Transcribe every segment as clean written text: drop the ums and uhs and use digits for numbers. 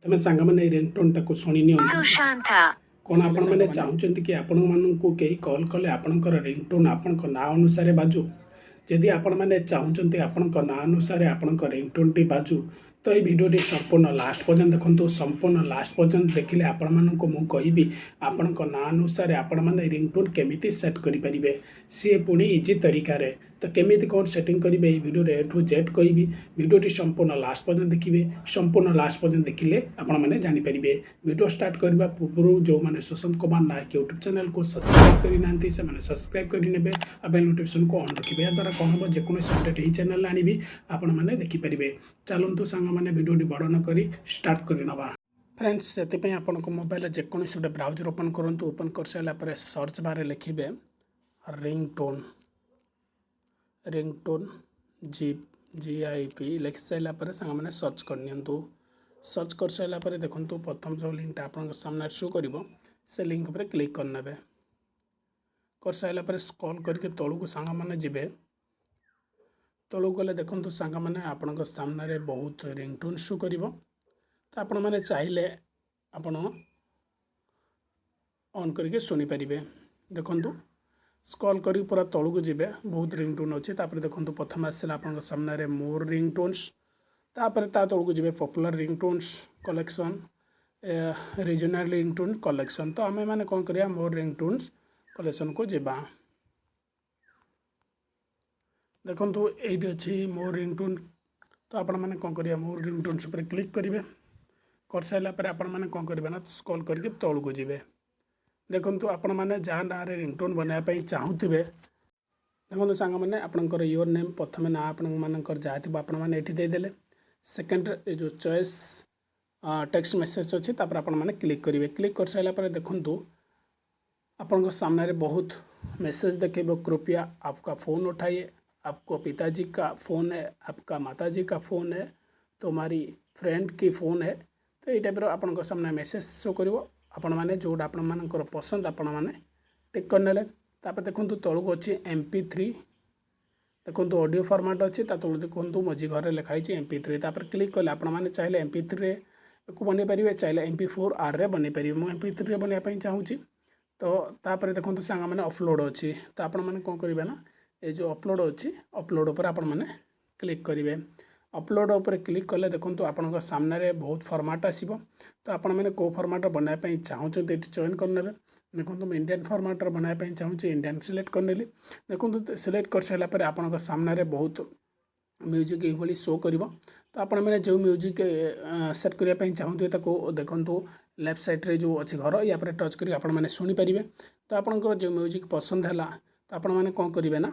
ତମେ ସାଙ୍ଗମାନେ, ଏଇ ରିଙ୍ଗଟୋନ୍ଟାକୁ ଶୁଣି ନିଅନ୍ତୁ। Sushanta. କ'ଣ ଆପଣମାନେ ଚାହୁଁଛନ୍ତି କି ଆପଣମାନଙ୍କୁ କେହି କଲ୍ କଲେ ଆପଣଙ୍କର ରିଙ୍ଗଟୋନ୍ ଆପଣଙ୍କ ନାଁ ଅନୁସାରେ ବାଜୁ? ଯଦି ଆପଣମାନେ ଚାହୁଁଛନ୍ତି ଆପଣଙ୍କ ନାଁ ଅନୁସାରେ ଆପଣଙ୍କ ରିଙ୍ଗଟୋନ୍ଟି ବାଜୁ, ତ ଏଇ ଭିଡ଼ିଓଟି ସମ୍ପୂର୍ଣ୍ଣ ଲାଷ୍ଟ ପର୍ଯ୍ୟନ୍ତ ଦେଖନ୍ତୁ। ସମ୍ପୂର୍ଣ୍ଣ ଲାଷ୍ଟ ପର୍ଯ୍ୟନ୍ତ ଦେଖିଲେ ଆପଣମାନଙ୍କୁ ମୁଁ କହିବି ଆପଣଙ୍କ ନାଁ ଅନୁସାରେ ଆପଣମାନେ ରିଙ୍ଗଟୋନ୍ କେମିତି ସେଟ୍ କରିପାରିବେ, ସିଏ ପୁଣି ଇଜି ତରିକାରେ। ତ କେମିତି କ'ଣ ସେଟିଂ କରିବେ, ଏଇ ଭିଡ଼ିଓରେ ଏ ଟୁ ଜେଡ୍ କହିବି। ଭିଡ଼ିଓଟି ସମ୍ପୂର୍ଣ୍ଣ ଲାଷ୍ଟ ପର୍ଯ୍ୟନ୍ତ ଦେଖିବେ। ସମ୍ପୂର୍ଣ୍ଣ ଲାଷ୍ଟ ପର୍ଯ୍ୟନ୍ତ ଦେଖିଲେ ଆପଣମାନେ ଜାଣିପାରିବେ। ଭିଡ଼ିଓ ଷ୍ଟାର୍ଟ କରିବା ପୂର୍ବରୁ ଯେଉଁମାନେ ସୁଶାନ୍ତ କୁମାର ନାୟକ ୟୁଟ୍ୟୁବ୍ ଚ୍ୟାନେଲକୁ ସବସ୍କ୍ରାଇବ୍ କରିନାହାନ୍ତି, ସେମାନେ ସବସ୍କ୍ରାଇବ୍ କରିନେବେ ଆଉ ବେଲ୍ ନୋଟିଫିକେସନ୍କୁ ଅନ୍ ରଖିବେ। ଏହାଦ୍ୱାରା କ'ଣ ହେବ, ଯେକୌଣସି ଅପଡ଼େଟ୍ ଏହି ଚ୍ୟାନେଲରେ ଆଣିବି, ଆପଣମାନେ ଦେଖିପାରିବେ। ଚାଲନ୍ତୁ ସାଙ୍ଗମାନେ, ଭିଡ଼ିଓଟି ବଡ଼ ନ କରି ଷ୍ଟାର୍ଟ କରିନେବା। ଫ୍ରେଣ୍ଡସ୍, ସେଥିପାଇଁ ଆପଣଙ୍କ ମୋବାଇଲରେ ଯେକୌଣସି ଗୋଟେ ବ୍ରାଉଜର୍ ଓପନ୍ କରନ୍ତୁ। ଓପନ୍ କରିସାରିଲା ପରେ ସର୍ଚ୍ଚ ବାର୍ରେ ଲେଖିବେ ରିଙ୍ଗଟୋନ୍, ରିଙ୍ଗଟୋନ୍ ଜିପ୍, ଜିଆଇପି। ଲେଖି ସାରିଲା ପରେ ସାଙ୍ଗମାନେ, ସର୍ଚ୍ଚ କରିନିଅନ୍ତୁ। ସର୍ଚ୍ଚ କରିସାରିଲା ପରେ ଦେଖନ୍ତୁ, ପ୍ରଥମ ଯେଉଁ ଲିଙ୍କଟା ଆପଣଙ୍କ ସାମ୍ନାରେ ଶୋ କରିବ, ସେ ଲିଙ୍କ ଉପରେ କ୍ଲିକ୍ କରିନେବେ। କରିସାରିଲା ପରେ ସ୍କ୍ରଲ୍ କରିକି ତଳକୁ ସାଙ୍ଗମାନେ ଯିବେ। ତଳକୁ ଗଲେ ଦେଖନ୍ତୁ ସାଙ୍ଗମାନେ, ଆପଣଙ୍କ ସାମ୍ନାରେ ବହୁତ ରିଙ୍ଗଟୋନ୍ ଶୋ କରିବ। ତ ଆପଣମାନେ ଚାହିଁଲେ ଆପଣ ଅନ୍ କରିକି ଶୁଣିପାରିବେ। ଦେଖନ୍ତୁ, ସ୍କ୍ରଲ୍ କରିକି ପୁରା ତଳକୁ ଯିବେ, ବହୁତ ରିଙ୍ଗଟୋନ୍ ଅଛି। ତାପରେ ଦେଖନ୍ତୁ, ପ୍ରଥମେ ଆସିଲା ଆପଣଙ୍କ ସାମ୍ନାରେ ମୋର୍ ରିଙ୍ଗଟୋନ୍ସ। ତାପରେ ତା ତଳକୁ ଯିବେ, popular ringtones collection, regional ringtone collection। ତ ଆମେମାନେ କ'ଣ କରିବା? ମୋର୍ ରିଙ୍ଗଟୋନ୍ସ କଲେକ୍ସନ୍କୁ ଯିବା। ଦେଖନ୍ତୁ, ଏଇଠି ଅଛି ମୋର୍ ରିଙ୍ଗଟୋନ୍। ତ ଆପଣମାନେ କ'ଣ କରିବା? ମୋର୍ ରିଙ୍ଗଟୋନ୍ସ ଉପରେ କ୍ଲିକ୍ କରିବେ। କରିସାରିଲା ପରେ ଆପଣମାନେ କ'ଣ କରିବେ ନା, ସ୍କ୍ରଲ୍ କରିକି ତଳକୁ ଯିବେ। ଦେଖନ୍ତୁ, ଆପଣମାନେ ଯାହା ନାଁରେ ରିଙ୍ଗଟୋନ୍ ବନାଇବା ପାଇଁ ଚାହୁଁଥିବେ, ଦେଖନ୍ତୁ ସାଙ୍ଗମାନେ, ଆପଣଙ୍କର your name, ପ୍ରଥମେ ନାଁ ଆପଣମାନଙ୍କର ଯାହା ଥିବ, ଆପଣମାନେ ଏଠି ଦେଇଦେଲେ। ସେକେଣ୍ଡରେ ଏ ଯେଉଁ ଚଏସ୍ ଟେକ୍ସଟ ମେସେଜ୍ ଅଛି, ତାପରେ ଆପଣମାନେ କ୍ଲିକ୍ କରିବେ। କ୍ଲିକ୍ କରିସାରିଲା ପରେ ଦେଖନ୍ତୁ, ଆପଣଙ୍କ ସାମ୍ନାରେ ବହୁତ ମେସେଜ ଦେଖେଇବ। "कृपया आपका फ़ोन उठाइए, आपको पिताजी का फ़ोन है, आपका माताजी का फ़ोन है, तुम्हारी फ्रेंड की फ़ोन है।" ତ ଏଇ ଟାଇପ୍ର ଆପଣଙ୍କ ସାମ୍ନା ମେସେଜ ଶୋ କରିବ। ଆପଣମାନେ ଯେଉଁଟା ଆପଣମାନଙ୍କର ପସନ୍ଦ, ଆପଣମାନେ ଟିକ୍ କରିନେଲେ। ତାପରେ ଦେଖନ୍ତୁ, ତଳକୁ ଅଛି MP3। ଦେଖନ୍ତୁ, ଅଡ଼ିଓ ଫର୍ମାଟ୍ ଅଛି। ତା ତଳକୁ ଦେଖନ୍ତୁ, ମଝି ଘରେ ଲେଖା ହେଇଛି MP3। ତାପରେ କ୍ଲିକ୍ କଲେ ଆପଣମାନେ ଚାହିଁଲେ MP3ରେ କୁ ବନେଇ ପାରିବେ, ଚାହିଁଲେ MP4Rରେ ବନେଇ ପାରିବେ। ମୁଁ MP3ରେ ବନେଇବା ପାଇଁ ଚାହୁଁଛି। ତ ତାପରେ ଦେଖନ୍ତୁ ସାଙ୍ଗମାନେ, ଅପଲୋଡ଼ ଅଛି। ତ ଆପଣମାନେ କ'ଣ କରିବେ ନା, ଏ ଯେଉଁ ଅପଲୋଡ଼ ଅଛି, ଅପଲୋଡ଼ ଉପରେ ଆପଣମାନେ କ୍ଲିକ୍ କରିବେ। ଅପଲୋଡ଼ ଉପରେ କ୍ଲିକ୍ କଲେ ଦେଖନ୍ତୁ, ଆପଣଙ୍କ ସାମ୍ନାରେ ବହୁତ ଫର୍ମାଟ୍ ଆସିବ। ତ ଆପଣମାନେ କେଉଁ ଫର୍ମାଟ୍ର ବନାଇବା ପାଇଁ ଚାହୁଁଛନ୍ତି, ଏଠି ଚୟନ କରିନେବେ। ଦେଖନ୍ତୁ, ମୁଁ ଇଣ୍ଡିଆନ୍ ଫର୍ମାଟ୍ର ବନାଇବା ପାଇଁ ଚାହୁଁଛି, ଇଣ୍ଡିଆନ୍ ସିଲେକ୍ଟ କରିନେଲି। ଦେଖନ୍ତୁ, ସିଲେକ୍ଟ କରିସାରିଲା ପରେ ଆପଣଙ୍କ ସାମ୍ନାରେ ବହୁତ ମ୍ୟୁଜିକ୍ ଏଇଭଳି ଶୋ କରିବ। ତ ଆପଣମାନେ ଯେଉଁ ମ୍ୟୁଜିକ୍ ସେଟ୍ କରିବା ପାଇଁ ଚାହୁଁଥିବେ, ତାକୁ ଦେଖନ୍ତୁ, ଲେଫ୍ଟ ସାଇଡ଼୍ରେ ଯେଉଁ ଅଛି ଘର, ୟା ପରେ ଟଚ୍ କରିକି ଆପଣମାନେ ଶୁଣିପାରିବେ। ତ ଆପଣଙ୍କର ଯେଉଁ ମ୍ୟୁଜିକ୍ ପସନ୍ଦ ହେଲା, ତ ଆପଣମାନେ କ'ଣ କରିବେ ନା,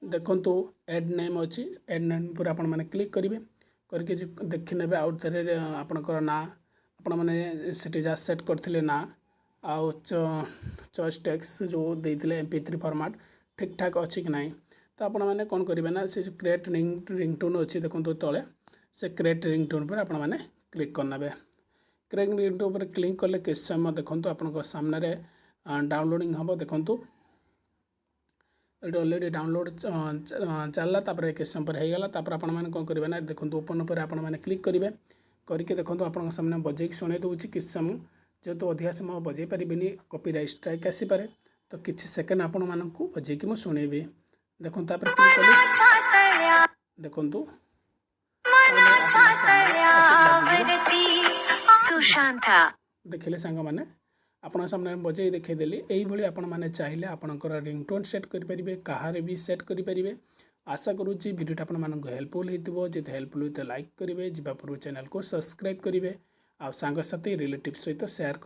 ଦେଖନ୍ତୁ, ଏଡ୍ ନେମ୍ ଅଛି। ଏଡ୍ ନେମ୍ ଉପରେ ଆପଣମାନେ କ୍ଲିକ୍ କରିବେ। କରିକି ଦେଖିନେବେ ଆଉ ଥରେ ଆପଣଙ୍କର ନାଁ, ଆପଣମାନେ ସେଠି ଯାହା ସେଟ୍ କରିଥିଲେ ନାଁ ଆଉ ଚଏସ୍ ଟେକ୍ସଟ ଯେଉଁ ଦେଇଥିଲେ, MP3 format ଠିକ୍ ଠାକ୍ ଅଛି କି ନାହିଁ। ତ ଆପଣମାନେ କ'ଣ କରିବେ ନା, ସେ ଯେଉଁ କ୍ରିଏଟ୍ ରିଙ୍ଗଟୋନ୍ ଅଛି, ଦେଖନ୍ତୁ ତଳେ, ସେ କ୍ରିଏଟ୍ ରିଙ୍ଗଟୋନ୍ ଉପରେ ଆପଣମାନେ କ୍ଲିକ୍ କରିନେବେ। କ୍ରିଏଟ୍ ରିଙ୍ଗଟୋନ୍ ଉପରେ କ୍ଲିକ୍ କଲେ କିଛି ସମୟ ଦେଖନ୍ତୁ, ଆପଣଙ୍କ ସାମ୍ନାରେ ଡାଉନଲୋଡ଼ିଂ ହେବ। ଦେଖନ୍ତୁ, ଏଠି ଅଲରେଡ଼ି ଡାଉନଲୋଡ଼ ଚାଲିଲା। ତାପରେ କିଛି ସମୟ ପରେ ହେଇଗଲା। ତାପରେ ଆପଣମାନେ କ'ଣ କରିବେ ନା, ଦେଖନ୍ତୁ, ଓପନ୍ ଉପରେ ଆପଣମାନେ କ୍ଲିକ୍ କରିବେ। କରିକି ଦେଖନ୍ତୁ, ଆପଣଙ୍କ ସାମ୍ନାରେ ବଜେଇକି ଶୁଣାଇ ଦେଉଛି କିଛି ସମୟ। ଯେହେତୁ ଅଧିକା ସମୟ ବଜେଇ ପାରିବିନି, କପିରାଇଟ୍ ଷ୍ଟ୍ରାଇକ୍ ଆସିପାରେ, ତ କିଛି ସେକେଣ୍ଡ ଆପଣମାନଙ୍କୁ ବଜେଇକି ମୁଁ ଶୁଣେଇବି। ଦେଖନ୍ତୁ, ତାପରେ କ୍ଲିକ୍ କଲି, ଦେଖନ୍ତୁ, ଆପଣଙ୍କ ସାମ୍ନାରେ ବାଜିଯିବ। Sushanta. ଦେଖିଲେ ସାଙ୍ଗମାନେ, ଆପଣଙ୍କ ସାମ୍ନାରେ ବଜେଇ ଦେଖେଇଦେଲି। ଏଇଭଳି ଆପଣମାନେ ଚାହିଁଲେ ଆପଣଙ୍କର ରିଙ୍ଗଟୋନ୍ ସେଟ୍ କରିପାରିବେ, କାହାର ବି ସେଟ୍ କରିପାରିବେ। ଆଶା କରୁଛି ଭିଡ଼ିଓଟା ଆପଣମାନଙ୍କୁ ହେଲ୍ପଫୁଲ୍ ହେଇଥିବ। ଯଦି ହେଲ୍ପଫୁଲ୍ ହେଇଥିବ, ଲାଇକ୍ କରିବେ। ଯିବା ପୂର୍ବରୁ ଚ୍ୟାନେଲକୁ ସବସ୍କ୍ରାଇବ୍ କରିବେ ଆଉ ସାଙ୍ଗସାଥି, ରିଲେଟିଭ୍ ସହିତ ସେୟାର କରିବେ।